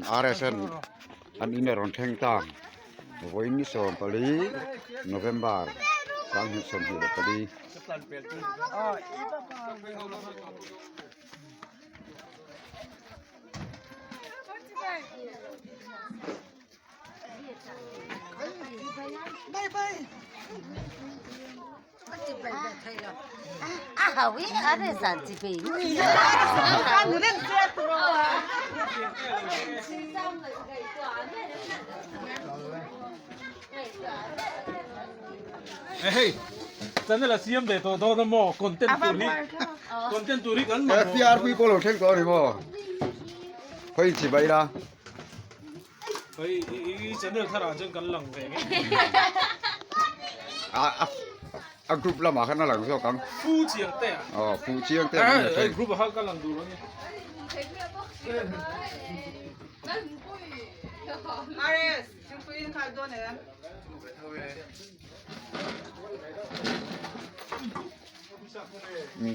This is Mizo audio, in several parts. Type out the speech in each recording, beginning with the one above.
RSN an in a rawn thleng ta vawiin ni 14 November 2024. Hei channel a siam ve tawh dawn a maw content tur hi content tur hi kan mamawh FPR pui pawh lo thleng tawh a ni maw khawi chibai la. Hei i channel tharah chuan kan lang ve nge. A a a group lamah khan a lang zawk ang. Fu chiang te ah. Aw fu chiang te an ni thei. Group ah khan ka lang duh lo ni. RS, thingpui in khat dawn em?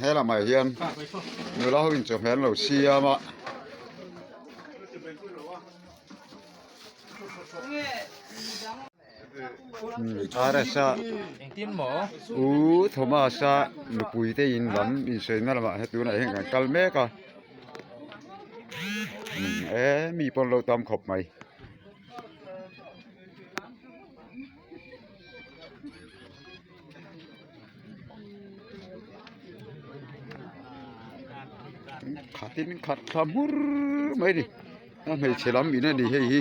He lamah hian nula ho in chawhmeh an lo siam a. RS-a U Thomas-a nupui te in lam insawi na lamah he tunah hian kan kal mek a e mi pawh an lo tam khawp mai. Khatin khat thla hmur mai a ni a hmeichhe lam in a ni hei hi.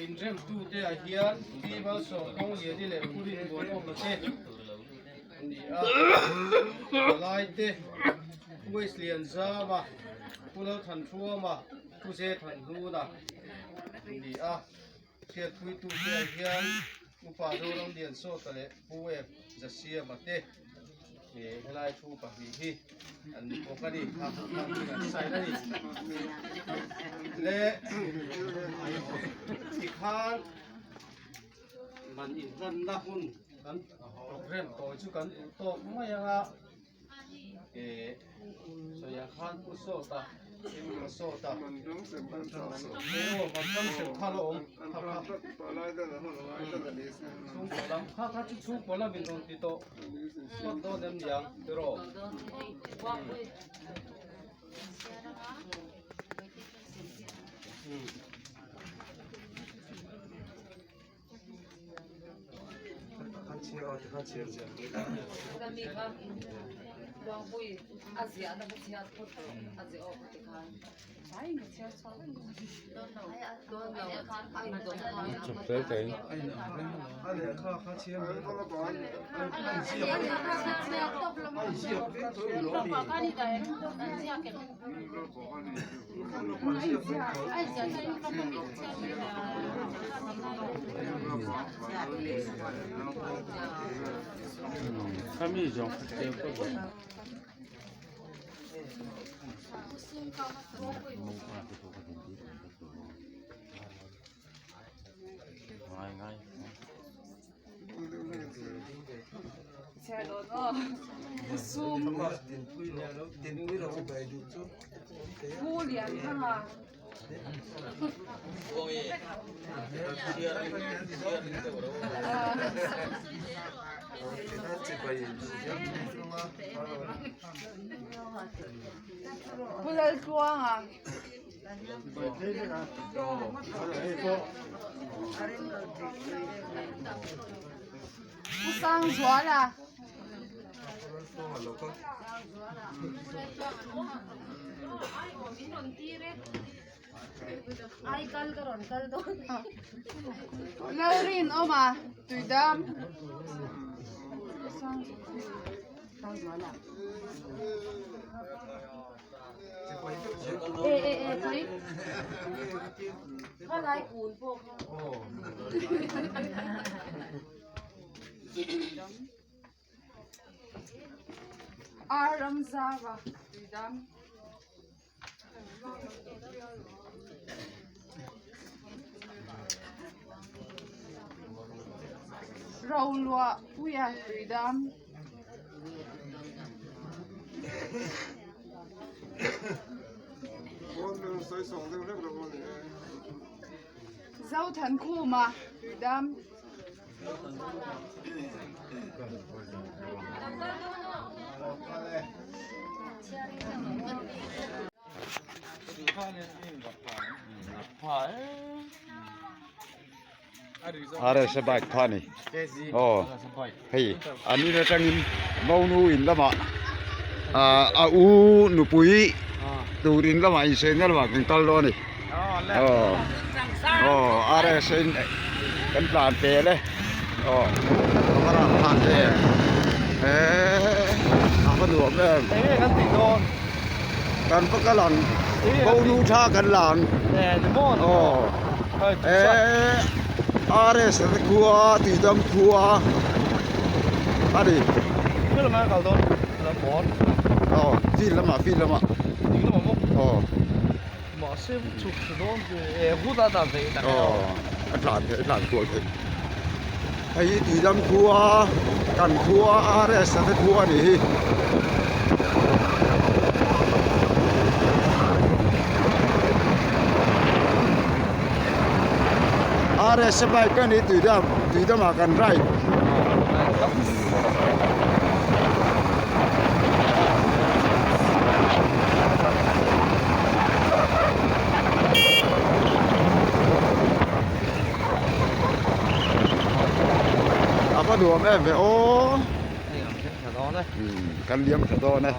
Inremtute ah hian Pi Malsawm Kawng Liani leh Pu Rinmuan awmna te an ni a, palaite Pu Waste Lianzama, Pu Lalthanhruama, Pu Zethanhluna an ni a. Hriatpuitute ah hian Upa Zoram Liansawta leh Pu Ep Zasiama te helai thu pahnih hi an ni bawk a ni. Kha kha hming an sign a ni. Le tikhan man inhlanna hun kan program tawi chu kan duh tawk mai anga. Sawiah khan Pu Sawta, Pu Sawta, aw Vanram sem kha la awm kha kha chhungkaw lam kha kha chu chhungkaw lam in rawn ti tawh phawt dawn em niang tiraw. Ar Ramzava Tuidam. Roluah Puia Tuidam. Zothankhuma Tuidam. RS bike kha ani aw hei an in atangin monu in lamah ah a u nupui tur in lamah insawi lamah kan kal dawn a ni aw aw RS in kan tlan pel e aw camera khan te eee a va nuam em kan va kal ang monu tha kan la ang aw eee RS te khua tuidam khua a ni aw field lamah field lamah aw. Aw a tlan theih a tlan kual theih hei hi tuidam khua kan khua RS a te khua a nih hi. RS a bike a ni tuidam tuidam ah kan ride. A va nuam em ve aw kan liam tha dawn e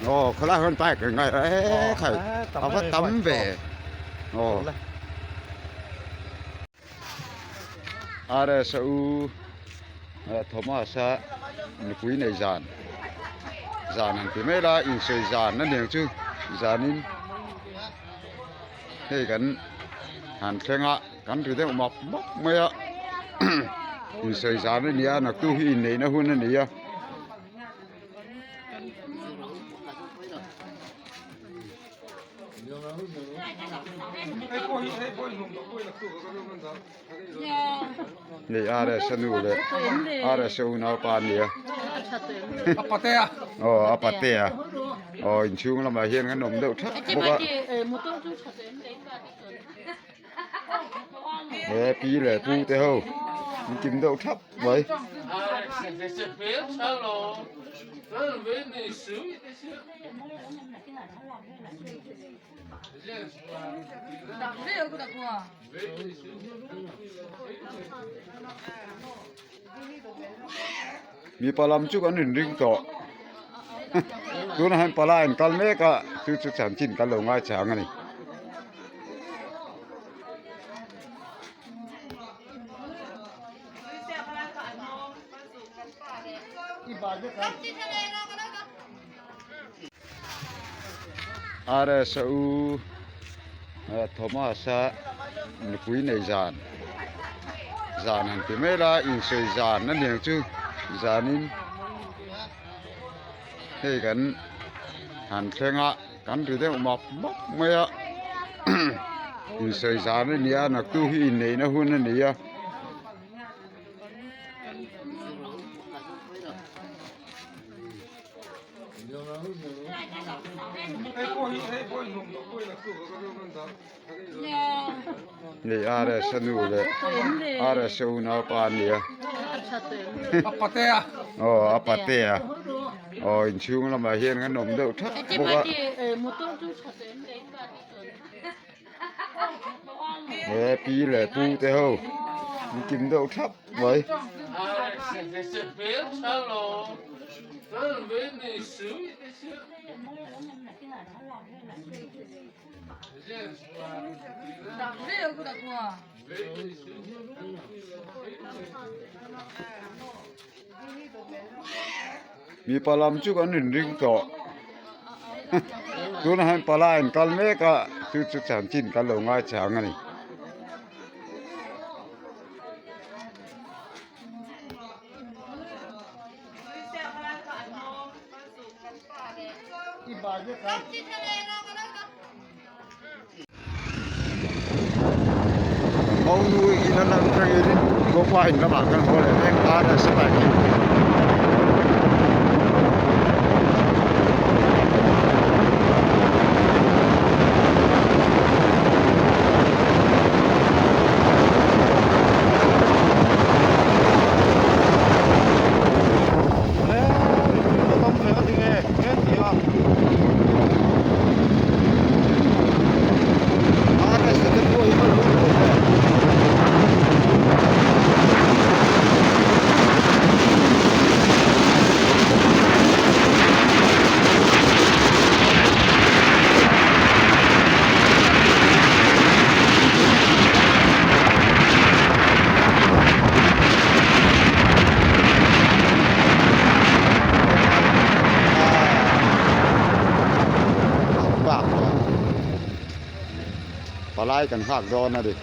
aw khawlai ah khan bike an ngai e khai a va tam ve aw RS a u Thomas a nupui nei zan zan han ti mai la insawi zan a niang chu zanin hei kan han thleng a kan ri deuh map map mai a insawi zan a ni a naktuk hi inneihna hun a ni a. Hei RS a nu leh RS a unaupa a nia aw a patea aw inchhung lamah hian kan awm deuh thap bawk a he pi leh pu te ho an kim deuh thap mai. Mipa lam chu kan inring tawh tunah hian palai an kal mek a chu chu chanchin kan lo ngaichang a ni. RS a u Thomas a nupui nei zan zan han ti mai la insawi zan a niang chu zanin hei kan han thleng a kan ri deuh map map mai a insawi zan a ni a naktuk hi inneihna hun a ni a. Hei RS a nu leh RS a unaupa a nia aw a patea aw inchhung lamah hian kan awm deuh thap bawk a. He pi leh pu te ho an kim deuh thap mai. Mipa lam chu kan inring tawh tunah hian palai an kal mek a. Chu chu chanchin kan lo ngai chang a ni. Monu in a lang tangin Gopa in lamah kan haw leh mek a nasa takin. Bak palai kan nghak dawn a ni.